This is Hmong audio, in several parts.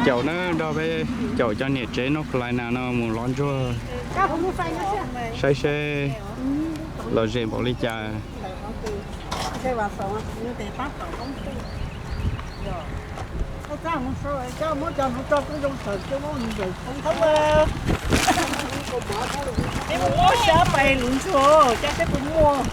Caum na, nrog peb caum cov niam tsev North Carolina no mus lov ntsuag, saib seb lom zem npaum li cas. Peb mus muab xyab pais luv ntsuag, cas peb puas muaj.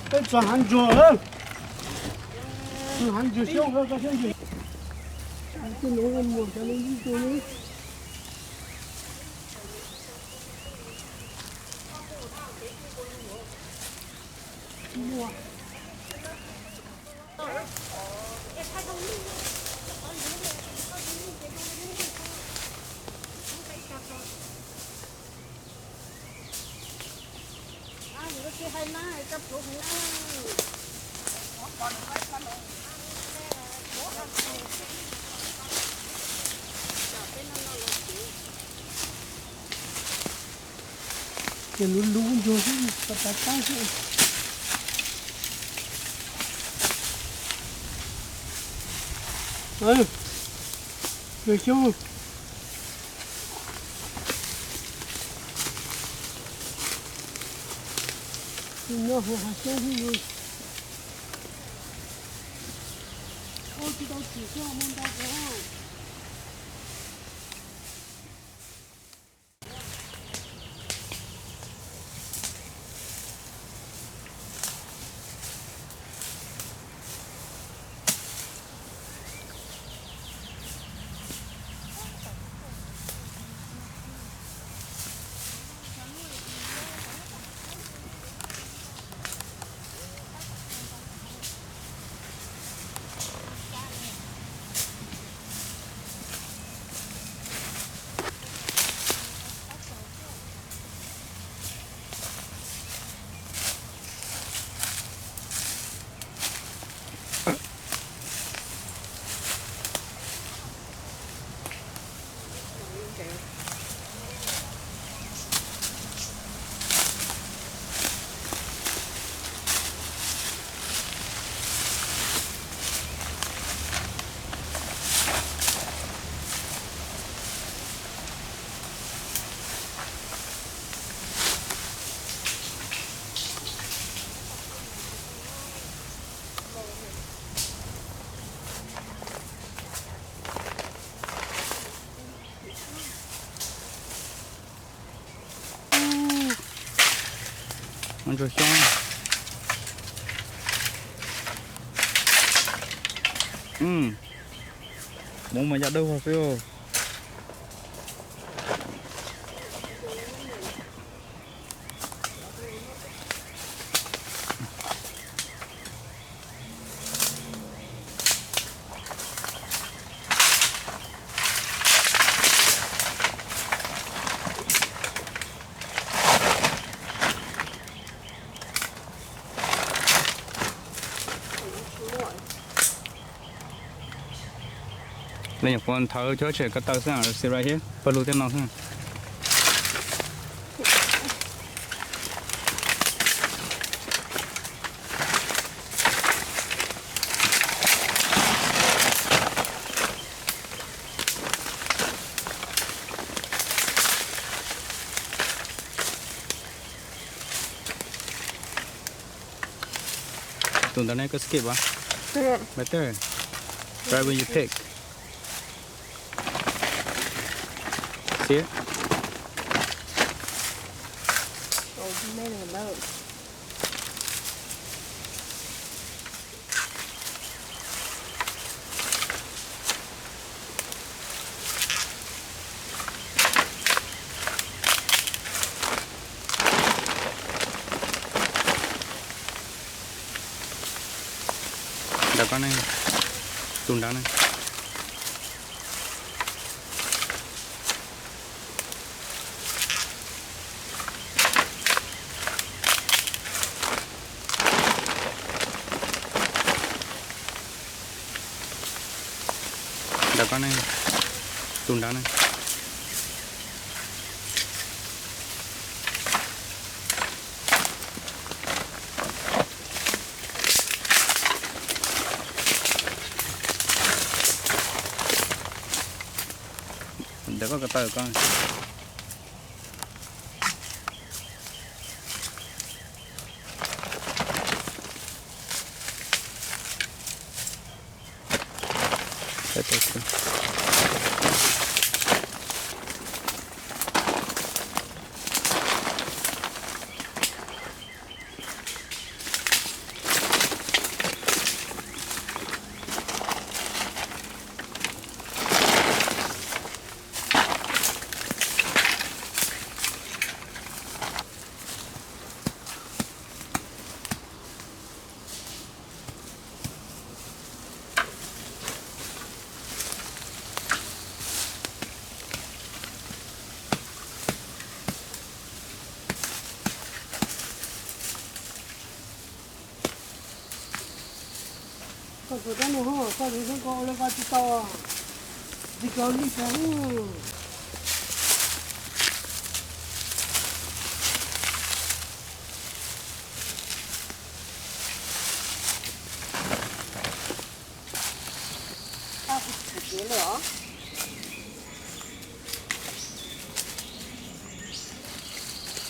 Peb txog hav ntsuag lawm. Hav ntsuag xyoob, koj saib ntsuag. Tej no muag cov no ib tug. Ces luv luv ntsuag xwb, tas tas xwb. Ntsuag xyoob. Tus no hu hav xyoob xwb. Ua tsis tau tsim xyoob mus ntau kawg. Ntsuag xyoob. Muv mas yog dawb vog xwb. Leej nyuam qhuav nthawv cuab tshem ko taw xwb, see right here, pawg lug tej no xwb. Tus ntawd ne, koj skip a? Right there. Right when you pick. See it? Ntawm koj ne, tus nrad ne. Ntawm koj ne, tus nrad ne. Ntawm koj ko taw koj. Koj tus dab neeg hub, koj tus xeeb koj ua li koj tsis tau, tsis koj li cas.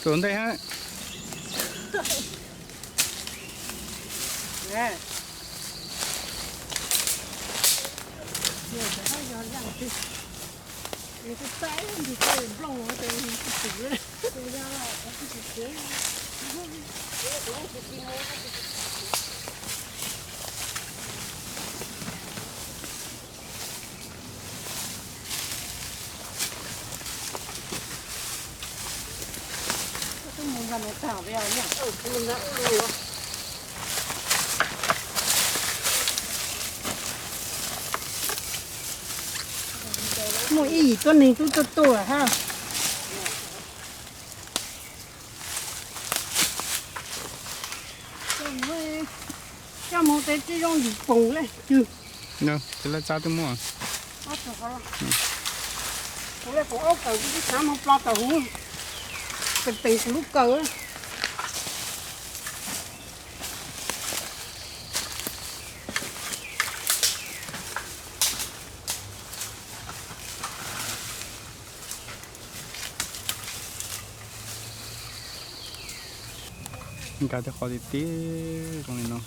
Tus ntej hab. Muaj ib yim tuab neeg tub tuaj tuaj hab. Coj mus tes tsis zoo yim poom le cwg. Tes laj txab twb muaj. Kuv le kuv aub kawm kuv tsis xav moog plo tau huv, peem peem kuv lub kawm. Nkag tej qhov tiag tiag zoo li no.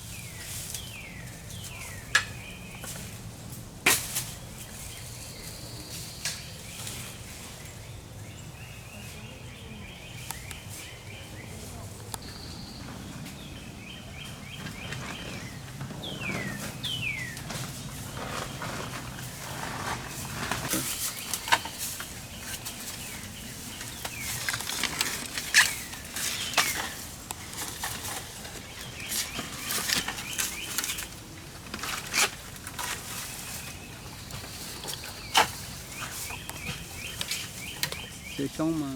Cov xyoob mas,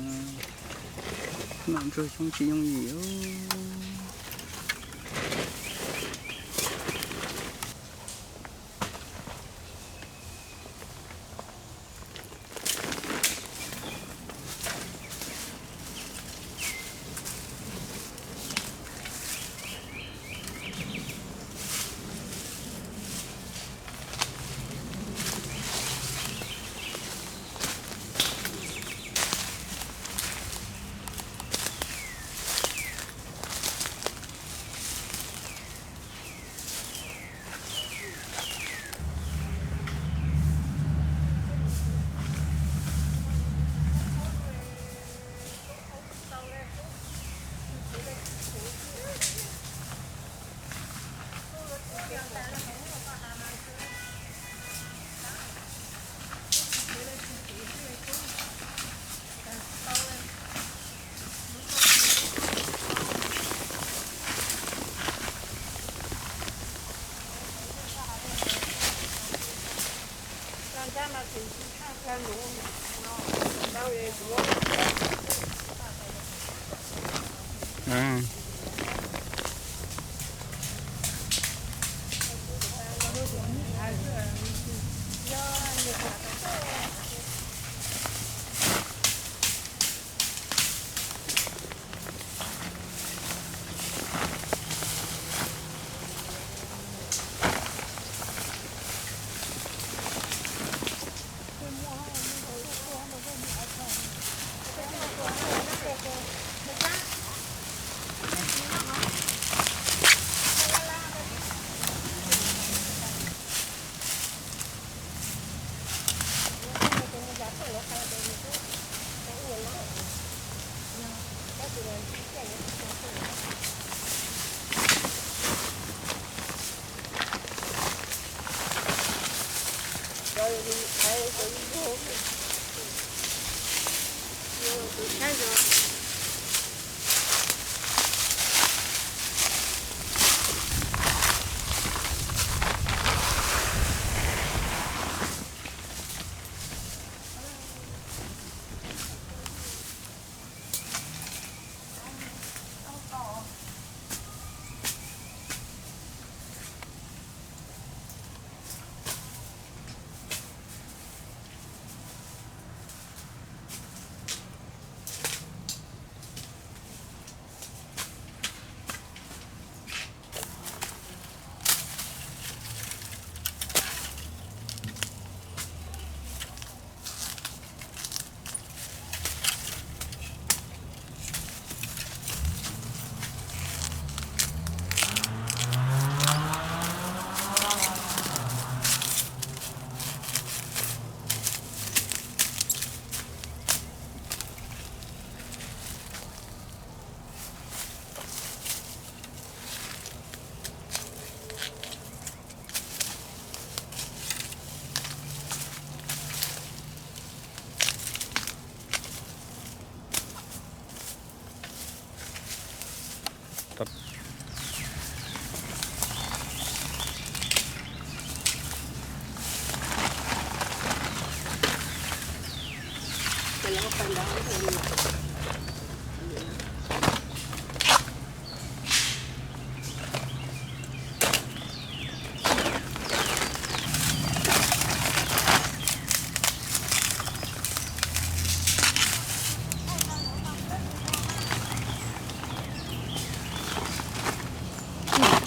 noj ntsuag xyoob tsis yooj yim.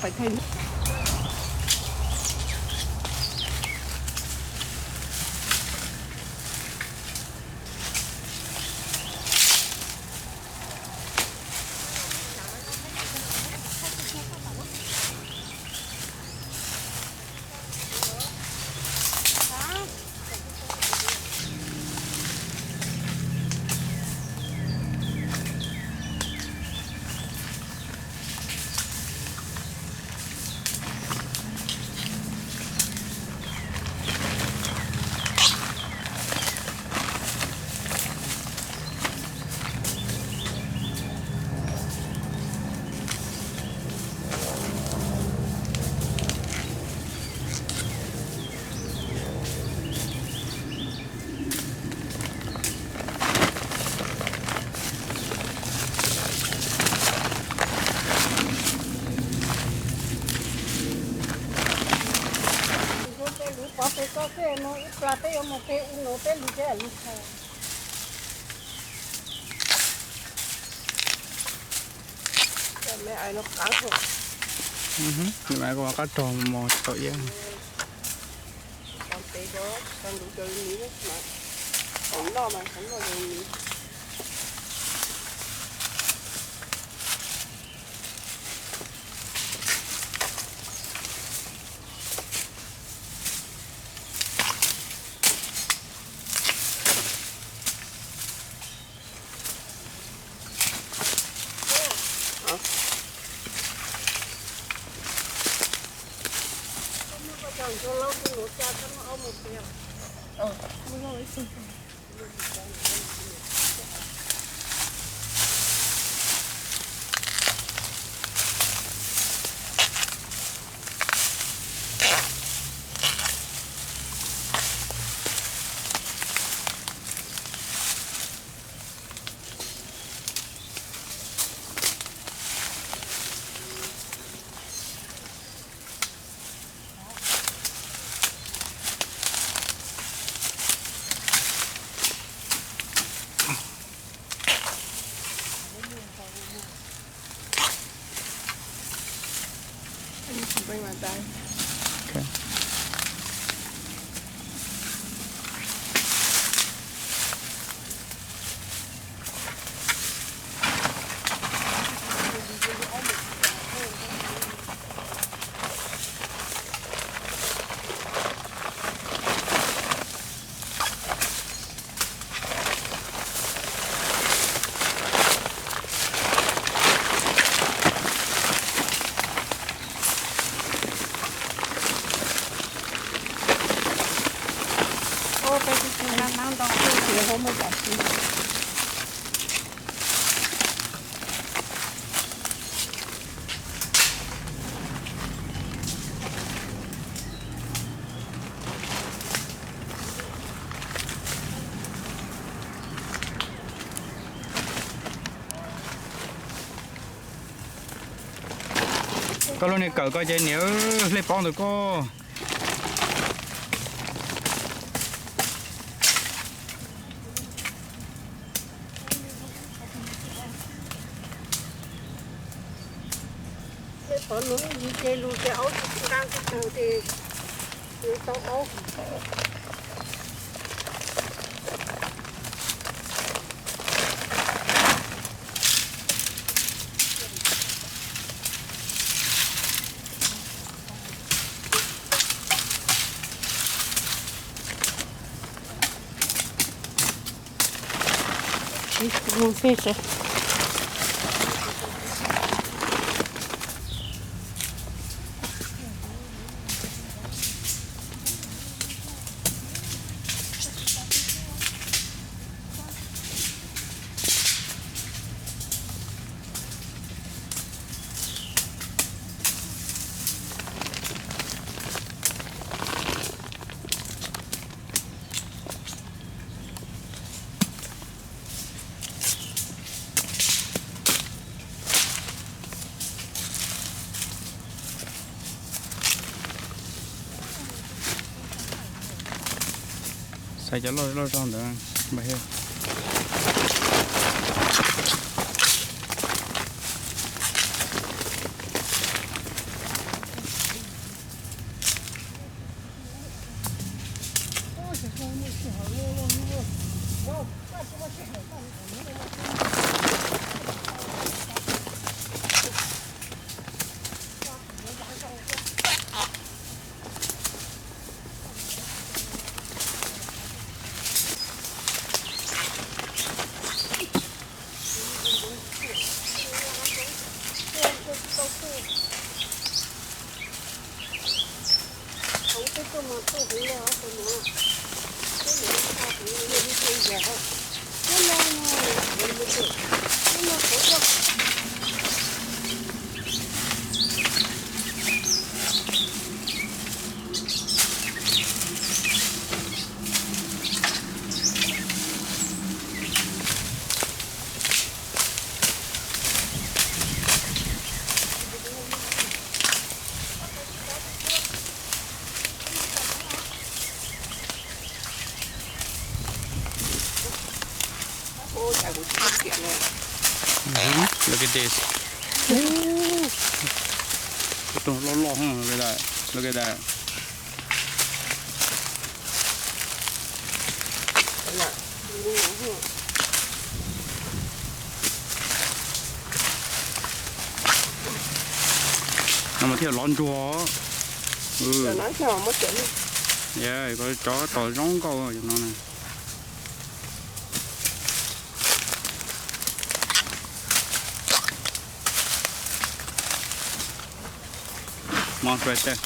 Phải thay nước. Peb lub pov peb txoj kev no ib plag peb yuav mus peb ub no peb lub teb lub chaw. Qab rog mos tau iab. Bring my bag. Ua peb tsis tsis nab nab ntoo, tsis ho muaj cov tsis. Koj lub niag kawm koj ces niam hlej pob ntawm koj. Tej qhov no yus ces lus ces aub tsis nqa tsis tawg ces tau aub. Mus pem seb. Xaiv cov loj loj zog ntawd npaj hiab. Look at this. Tus loj loj, look at that. No mas thiaj lov ntsuag. Cov tos zoo nkauj no. Mom, right there.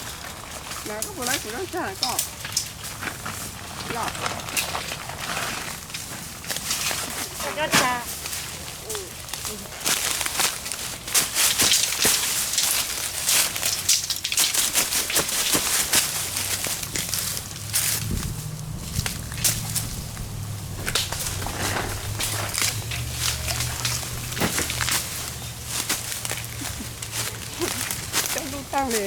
Coob dub tag li.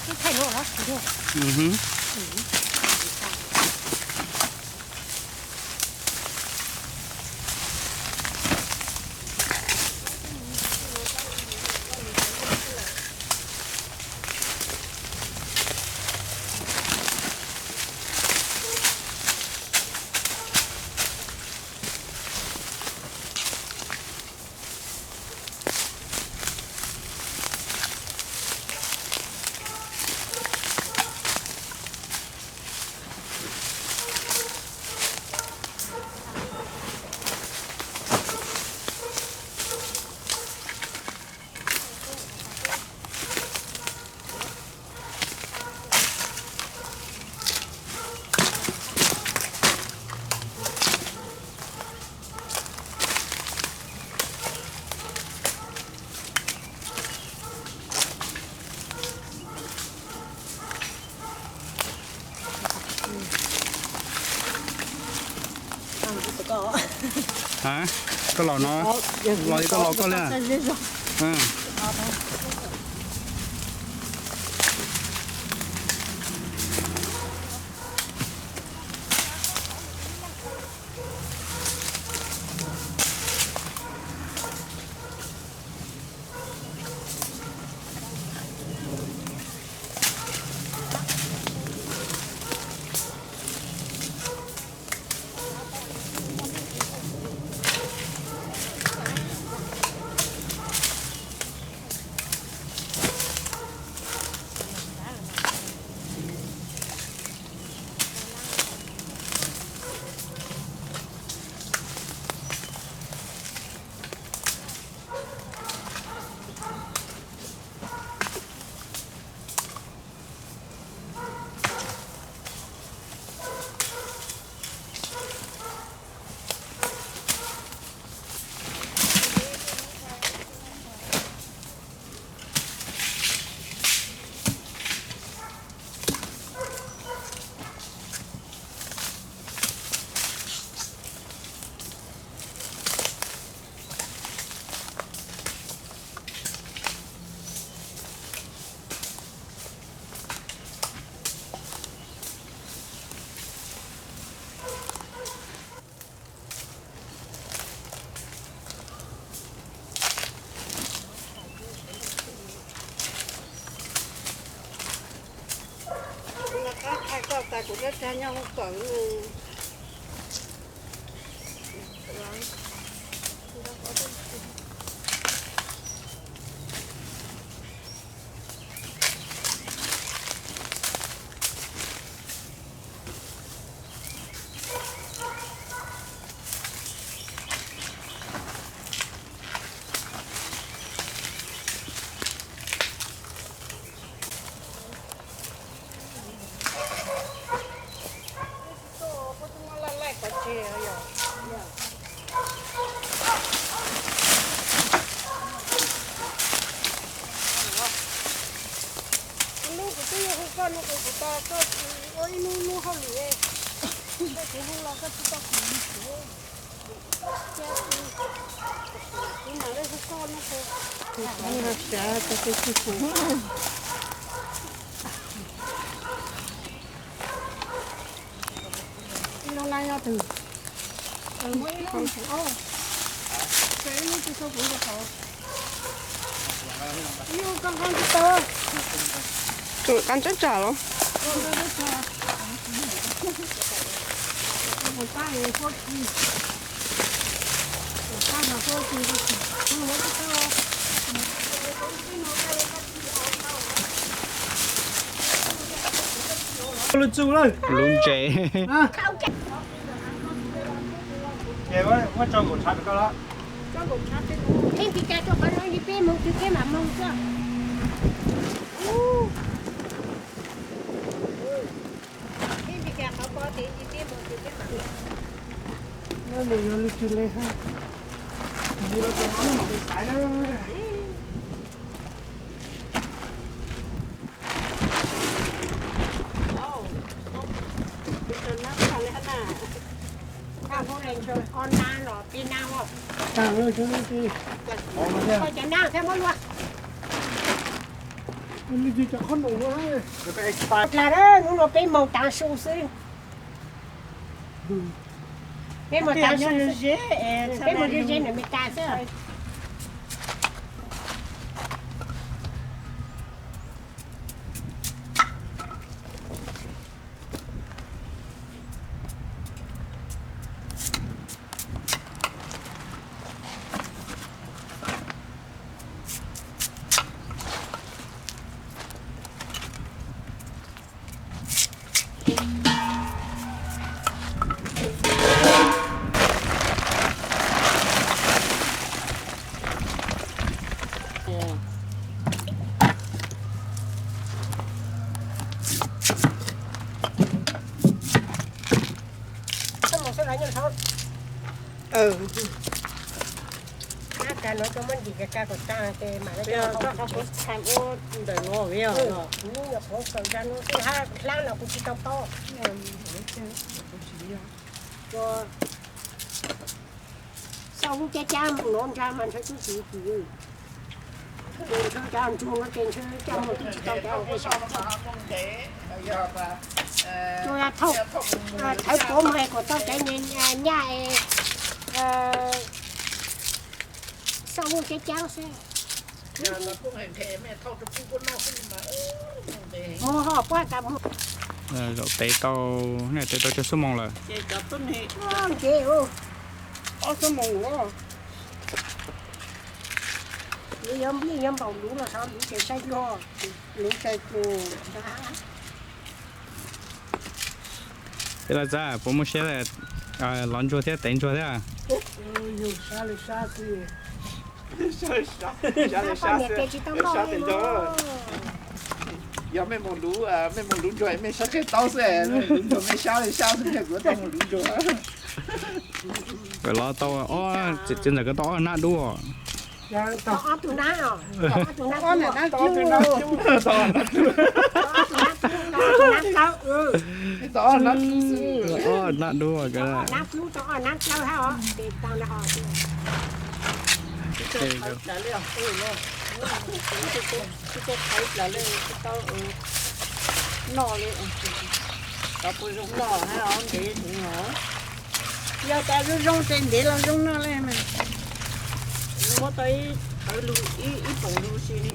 Tus thaij no los? Tus no. Koj los no, los li koj los koj li. Kuv rov qab thaij koj tas kuv rab tag nyob hauv kawm. Hnub kuv twb yuav hu koj no ces kuv tas koj tsis ua ib hnub hnub hauj lwm, koj tsis hu los koj tsis tau kuv li kuv. Kuv mam li hu koj no ces kuv xav tau tej tsis hu. Ib lub na nyob twg? Muaj ib lub, ib lub tsis tau kuv rau qhov. Ib lub koj nqa tsis tau. Tus qab tsab tsam los. Lub txuj lawm. Lub ntses. Ces muab tso nkaum tshav rau koj los. Peb tiv cai rau qhov no ces peb mus twg peb mam mus xwb. Peb tiv cai qhov ko ces peb mus twg peb mam mus. Nyob mus yog lub tsis le hab. Tiv los rau qhov no mam mus xaiv na. Cov nag thiab muab luag. Dlawg, hnub no peb moog taav su xwb. Peb moog taav su, peb moog ze nws me tas xwb. Koj muab ntim ka ka kom tag, koj qhov kuv tham ua ntawm no, kuv nyuam qhuav kawm zaj no xwb, hab hlab los kuv tsis tau paub. Xauj lub cab cab mus no ntag mas ntshe tub txiv kis, ntshe cov ntsuag no ces ntshe coj mus twb tsis tau cov nqi saum. Tsuas yog thauj, thawv puav mus es kom tau cov nyaj es xauj lub cab cab xwb. Mus ho puab tas mus. Zaum tev tau, tev tau tsawg xuab moos lawm? Ces cov tuab neeg, ces ob xuab moos ua. Yog nplij yog npaum luv los xyov luv ces saib luag, luv ces tsuas. Peb laj txab puas muaj siab lov ntsuag thiab tev ntsuag thiab? Sab li sab xwb. Sab li sab, sab li sab xwb. Yog mej mus luv, mej mus luv ntsuag mej saib qhia taub xwb, luv ntsuag mej sab li sab xwb, kuv tau mus luv ntsuag. Koj lov tau ob, txiv ntxawm koj tau ob nab dub. Tau ob tug nab, tau ob tug nab, tau ob tug nab, tau ob tug nab, ob nab dub, nab dub tau ob nab dlawb hab os. Tsis tau thaiv plaws li, tsis tau noj li. Cov puas zoo noj hab os, ntev heev os. Yog tas zoo zoo ces ntev los zoo noj li mas. Muab tau ib qhov lug, ib poom lug si li.